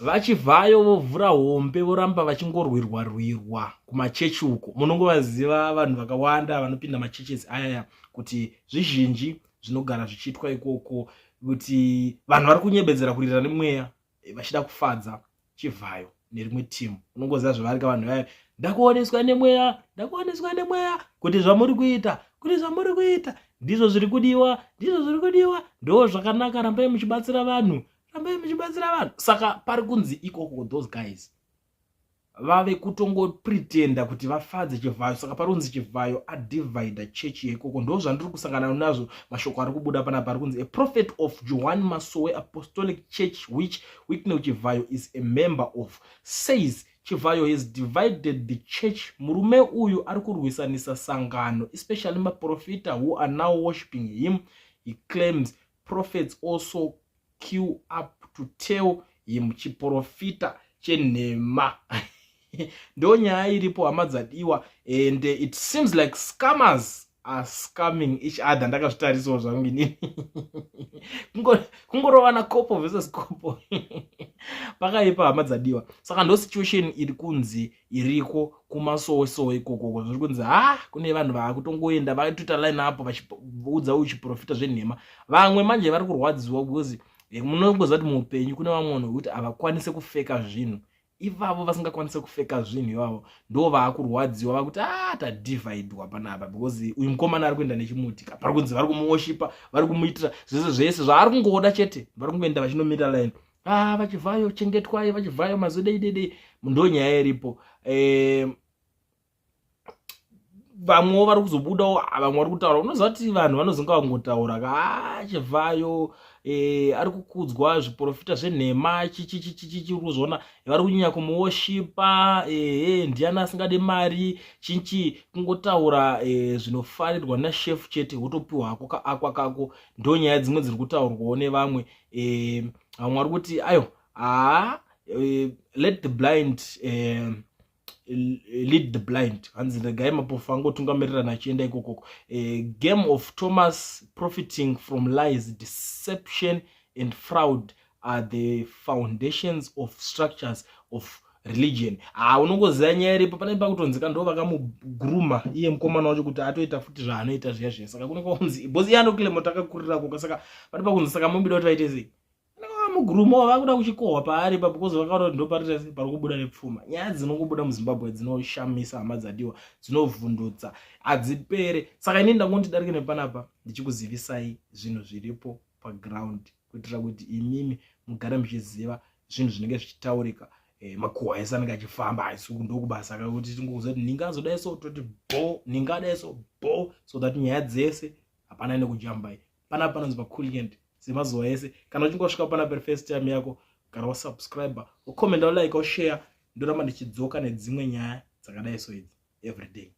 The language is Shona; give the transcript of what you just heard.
VaChivhayo vovhura hombe voramba vachingorwirwa rwirwa kumachechi uko. Munongovaziva vanhu vakawanda vanopinda machurches ayaya kuti zvizhinji zvinogara zvichiitwa ikoko kuti vanhu vari kunyebedzera kurira nemweya vachida kufadza Chivhayo nerimwe team. Unongoziva zvavari ka vanhu vaya, ndakuoneswa nemweya, ndakuoneswa nemweya kuti zvamuri kuita, kuti zvamuri kuita ndizvo zviri kudiwa, ndizvo zviri kudiwa, ndo zvakanaka, rambai muchibatsira vanhu, rambai muchibatsira vanhu. Saka pari kunzi ikoko those guys vave kutongopretenda kuti vafadze Chivhayo. Saka pari kunzi Chivhayo adivida chechi yeikoko. Ndo zvandiri kusangana nazvo, mashoko ari kubuda panapa ari kunzi a prophet of Johane Masowe Apostolic Church, which Wicknell Chivhayo is a member of, says Chivhayo has divided the church. Murume uyu ari kurwisanisa sangano, especially maprofita who are now worshiping him. He claims prophets also queue up to tell him chiprofita chenhema. Ndo nyaya iripo, hama dzadiwa, and it seems like scammers are scamming each other. Ndakazvitarisawo zvangu inini, kungorovana kopo versus kopo, pakaipa, hama dzadiwa. Saka ndo situation iri kunzi iriko kumasowesowe ikokoko. Zviri kunzi ha, kune vanhu vaakutongoenda vaitoita line up vachiudza uyu chiprofita zvenhema. Vamwe manje vari kurwadziwa because munongoziva kuti muupenyu kune vamwe vanhu vekuti havakwanisi kufeka zvinhu. Ivavo vasingakwanisi kufeka zvinhu ivavo ndo vaakurwadziwa, vakuti a, tadivhaidwa panapa because uyu mukomana ari kuenda nechimuti. Pari kunzi vari kumuworshipa, vari kumuitira zvese zvese zvaari kungoda chete. Vari kungoenda vachinomira line, a, vaChivhayo chengetwai, vaChivhayo mazodei ndo nyaya iripo. Vamwewo vari kuzobudawo, vamwe vari kutaura. Unoziva kuti vanhu vanozonga vangotaura ka, Chivhayo ari kukudzwa zviprofita zvenhema, chichichichichi, uri kuzviona vari kunyanya kumuworshipa. Ehe, ndiani asingade mari? Chinchi kungotaura zvinofarirwa nashefu chete, wotopiwa hako kaakwa kako. Ndo nyaya dzimwe dziri kutaurwawo nevamwe. Vamwe vari kuti ayo, haa, let the blind lead the blind. Hanzi regai mapofu angotungamirirana achienda ikokoko. Game of Thomas, profiting from lies, deception and fraud are the foundations of structures of religion. Ha, unongoziva nyaya iripo pane pakutonzika ndo vakamuguruma iye mukomana wacho kuti atoita futi zvaanoita zviya zviya. Saka kunenge kunzi because iye anoclaima kuti akakurirako, saka pane pakunzi saka mubida kuti vaite sei? Muguruma vakuda kuchikohwa paari pa because vakaona kuti ndoparita pari kubuda nepfuma. Nyaya dzinongobuda muZimbabwe dzinoshamisa, hama dzadiwa, dzinovhundutsa, hadzipere. Saka inini ndangoti darike nepanapa ndichikuzivisai zvinhu zviripo paground kuitira kuti imimi mugare muchiziva zvinhu zvinenge zvichitaurika. Makuhwa ese anenge achifamba haisi ndokubasa kakuti tingokuziva kuti ninga azodai so, toti bo, ninga adai so, bo, so that nyaya dzese hapana nekujambai. Panapa panonzi paCoolient semazuva ese. Kana uchinge wasvika panapa first time yako, gara wasubscribe, ucomment, ulike, ushare. Ndoramba ndichidzoka nedzimwe nyaya dzakadai so idzi every day.